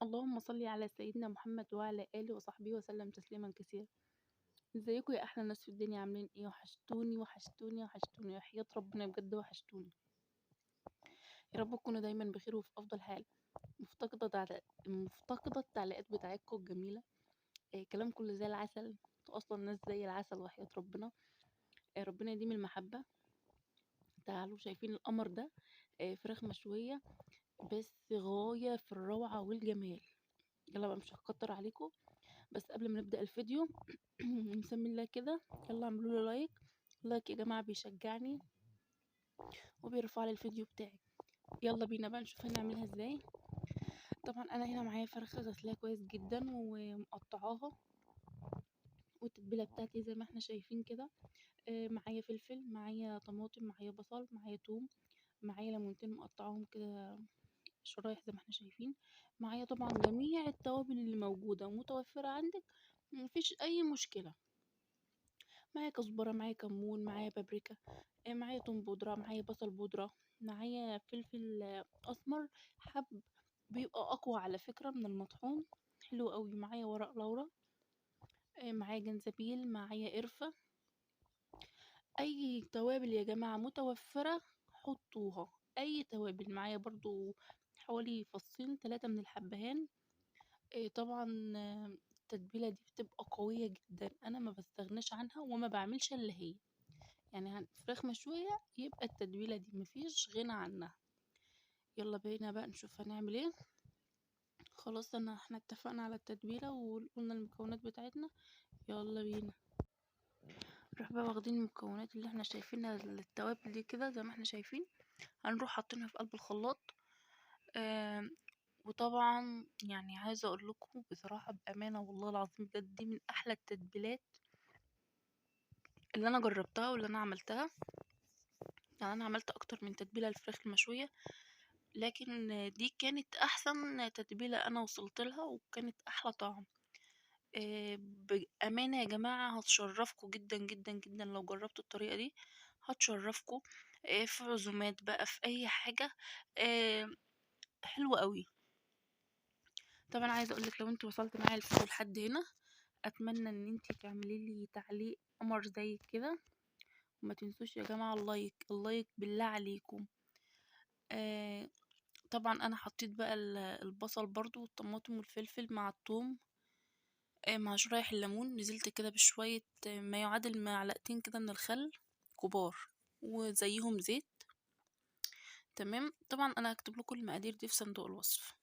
اللهم صل على سيدنا محمد وعلى آله وصحبه وسلم تسليما كثيرا. ازيكم يا احلى ناس في الدنيا؟ عاملين ايه؟ وحشتوني وحشتوني وحشتوني، وحياة ربنا بجد وحشتوني. يا رب تكونوا دايما بخير وفي افضل حال. مفتقدة التعليقات بتاعتكم الجميلة، إيه كلامكم اللي زي العسل. انتوا اصلا ناس زي العسل وحياة ربنا. إيه ربنا يديم المحبة. تعالوا شايفين القمر ده؟ إيه فراخ مشوية بس غاية في الروعة والجمال. يلا بقى مش هكتر عليكم، بس قبل ما نبدأ الفيديو نسمي الله كده، يلا اعملوا له like. like يا جماعة بيشجعني وبيرفع لي الفيديو بتاعي. يلا بينا بقى نشوف هنعملها ازاي. طبعا انا هنا معايا فرخة غسلاها كويس جدا ومقطعاها، والتتبيله بتاعتي زي ما احنا شايفين كده. معايا فلفل، معايا طماطم، معايا بصل، معايا توم، معايا ليمونتين مقطعاهم كده شرايح زي ما احنا شايفين. معايا طبعا جميع التوابل اللي موجودة ومتوفره عندك، مفيش اي مشكلة. معايا كزبره، معايا كمون، معايا بابريكا، معايا توم بودره، معايا بصل بودره، معايا فلفل اسمر حب، بيبقى اقوى على فكرة من المطحون، حلو قوي. معايا ورق لورا، معايا جنزبيل، معايا قرفه. اي توابل يا جماعة متوفرة حطوها، اي توابل. معايا برضو حوالي فصين 3 من الحبهان. طبعا التتبيله دي بتبقى قوية جدا، انا ما بستغناش عنها وما بعملش الا هي. يعني فراخ مشوية يبقى التتبيله دي مفيش غنى عنها. يلا بينا بقى نشوف هنعمل ايه. خلاص احنا اتفقنا على التتبيله وقلنا المكونات بتاعتنا. يلا بينا نروح بقى واخدين المكونات اللي احنا شايفينها التوابل دي كده زي ما احنا شايفين، هنروح حاطينها في قلب الخلاط. وطبعا يعني عايزه اقول لكم بصراحة بامانه والله العظيم بجد دي من احلى التتبيلات اللي انا جربتها واللي انا عملتها. يعني انا عملت اكتر من تتبيله للفراخ المشويه، لكن دي كانت احسن تتبيله انا وصلت لها، وكانت احلى طعم. بامانه يا جماعة هتشرفكم جدا جدا جدا لو جربتوا الطريقة دي، هتشرفكم. في عزومات بقى، في اي حاجة. حلوة قوي. طبعا عايزه اقولك لو انت وصلت معايا الفيديو لحد هنا، اتمنى ان انت تعملي لي تعليق قمر زي كده، وما تنسوش يا جماعة ال like، ال like بالله عليكم. طبعا انا حطيت بقى البصل برضو والطماطم والفلفل مع الثوم، مع شرايح الليمون. نزلت كده بشوية، ما يعادل معلقتين كده من الخل كبار، وزيهم زيت. تمام. طبعا انا هكتب لكم المقادير دي في صندوق الوصف.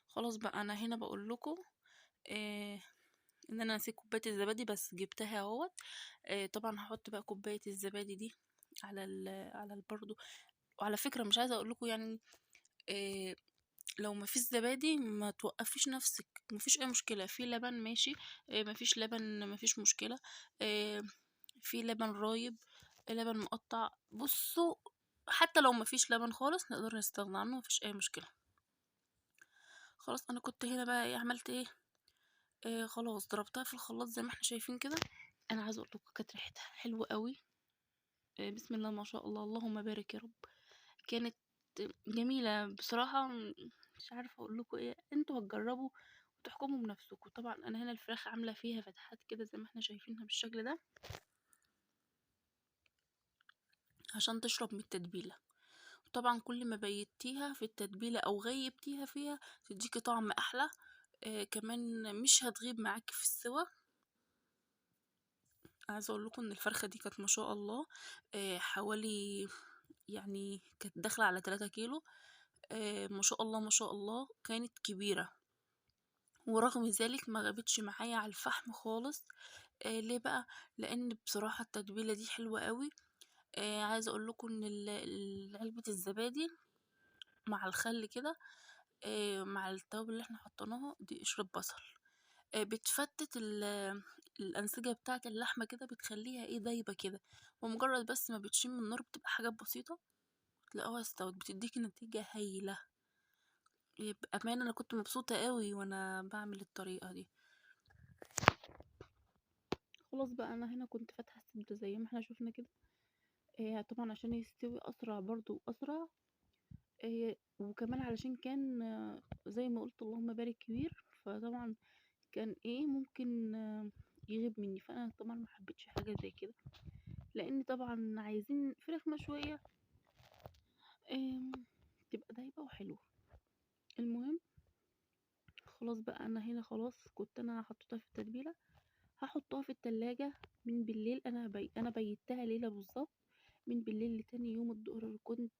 خلاص بقى انا هنا بقول لكم ان انا نسيت كوباية الزبادي بس جبتها اهوت. طبعا هحط بقى كوباية الزبادي دي على على برضو. وعلى فكرة مش عايزه اقول لكم يعني، لو ما فيش زبادي ما توقفيش نفسك، ما فيش اي مشكلة. في لبن ماشي، ما فيش لبن ما فيش مشكلة. في لبن رايب، لبن مقطع. بصوا حتى لو ما فيش لبن خالص نقدر نستغنى عنه، ما فيش اي مشكلة. خلاص انا كنت هنا بقى ايه عملت ايه، خلاص ضربتها في الخلاط زي ما احنا شايفين كده. انا عايزه اقول لكم كانت ريحتها حلوة قوي. بسم الله ما شاء الله، اللهم بارك يا رب. كانت جميلة بصراحة، مش عارفه اقول لكم ايه، انتوا هتجربوا وتحكموا بنفسكم. طبعا انا هنا الفراخ عامله فيها فتحات كده زي ما احنا شايفينها بالشكل ده، عشان تشرب من التتبيله. طبعا كل ما بيتيها في التتبيله او غيبتيها فيها تديكي طعم احلى. كمان مش هتغيب معاكي في السوا. عايزه اقول لكم ان الفرخه دي كانت ما شاء الله، حوالي يعني كانت داخله على 3 كيلو. ما شاء الله ما شاء الله كانت كبيرة، ورغم ذلك ما غابتش معايا على الفحم خالص. ليه بقى؟ لان بصراحة التتبيله دي حلوة قوي. عايزه اقول لكم ان علبة الزبادي مع الخل كده، مع التوابل اللي احنا حطيناها دي، قشرة بصل، بتفتت الانسجة بتاعه اللحمة كده، بتخليها ايه دايبه كده. ومجرد بس ما بتشم النار بتبقى حاجات بسيطة، تلاقوها استوت، بتديكي نتيجة هايلة. بامانه انا كنت مبسوطة قوي وانا بعمل الطريقة دي. خلاص بقى انا هنا كنت فاتحة الزبدة زي ما احنا شفنا كده. طبعا عشان يستوي اسرع برضو واسرع. وكمان علشان كان زي ما قُلت اللهم بارك كبير، فطبعًا كان إيه، ممكن يغيب منّي، فأنا طبعًا ما حبيتش حاجة زي كده، لإن طبعًا عايزين فراخ مشوية آمم، تبقى دايبة وحلوة. المهم خلاص بقى أنا هنا خلاص كنت أنا حطيتها في التتبيلة، هاحطها في التلاجة من بالليل. أنا بيتّها ليلة بالضبط، من بالليل لتاني يوم الضهر اللي كنت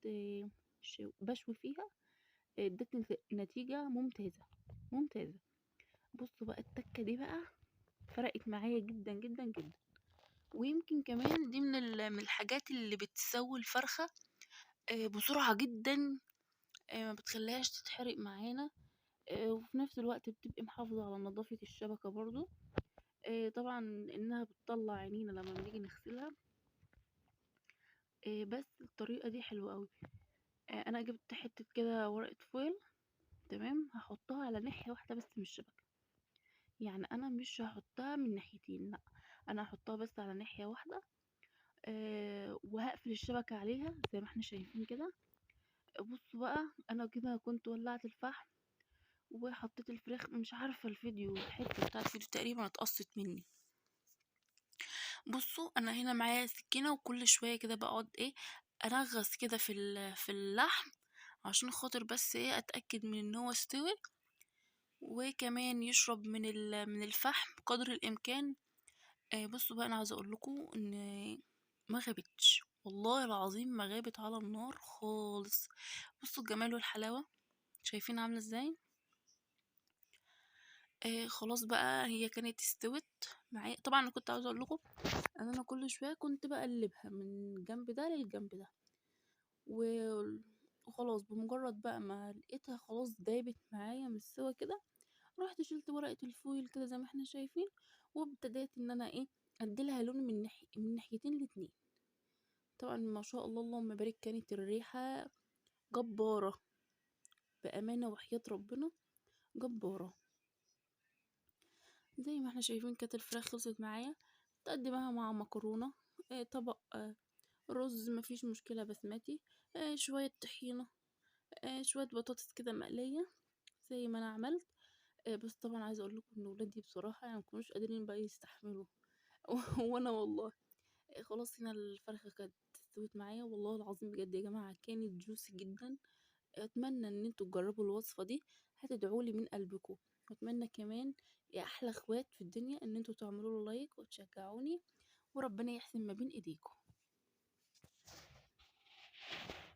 باشوي فيها، ادّتني نتيجة ممتازة، ممتازة. بصوا بقى التكة دي بقى فرقت معايا جدًا، جدًا، جدًا. ويمكن كمان دي من الحاجات اللي بتسوي الفرخة بسرعة جدًا، ما بتخليهاش تتحرق معانا، وفي نفس الوقت بتبقي محافظة على نضافة الشبكة برضه. طبعًا إنها بتطلّع عينينا لمّا بنيجي نغسلها. بس الطريقة دي حلوة أوي. أنا جِبت حتة كده ورقة foil، تمام، هاحطها على ناحية واحدة بس من الشبكة، يعني أنا مش هاحطها من ناحيتين، لأ، أنا هاحطها بس على ناحية واحدة، وهاقفل الشبكة عليها زي ما إحنا شايفين كده. بصوا بقى أنا كده كنت ولعت الفحم وحطيت الفراخ، مش عارفة الفيديو الحتة بتاعة الفيديو تقريبا اتقصت مني. بصوا أنا هنا معايا سكينة، وكل شوية كده بقعد إيه أرغص كده في اللحم عشان خاطر بس إيه أتأكد من إن هو استوي، وكمان يشرب من الفحم قدر الإمكان. بصوا بقى أنا عاوزة أقول لكم إن ما غابتش والله العظيم، ما غابت على النار خالص. بصوا الجمال والحلاوة، شايفين عاملة ازاي؟ خلاص بقى هي كانت استوت معايا. طبعا انا كنت عاوزة اقول لكم ان انا كل شوية كنت بقلبها من الجنب ده للجنب ده، وخلاص بمجرد بقى ما لقيتها خلاص دابت معايا من السوا كده، رحت شلت ورقة الفويل كده زي ما احنا شايفين، وابتديت ان انا ايه اديلها لون من ناحيتين الاتنين. طبعا ما شاء الله اللهم بارك، كانت الريحة جبارة بأمانة وحياة ربنا جبارة. زي ما احنا شايفين كانت الفراخ خلصت معايا. تقدمها مع مكرونة، طبق، رز مفيش مشكلة بسمتي، شوية طحينة، شوية بطاطس كده مقلية زي ما انا عملت. بس طبعا عايزة اقول لكم ان ولادي بصراحة مكانوش قادرين بقى يستحملوا وانا والله. خلاص هنا الفرخة كانت استوت معايا والله العظيم بجد يا جماعة، كانت جوسي جدا. اتمنى ان انتوا تجربوا الوصفة دي، هتدعولي من قلبكم. واتمنى كمان يا احلى اخوات في الدنيا ان انتوا تعملوا له لايك وتشجعوني، وربنا يحسن ما بين ايديكم.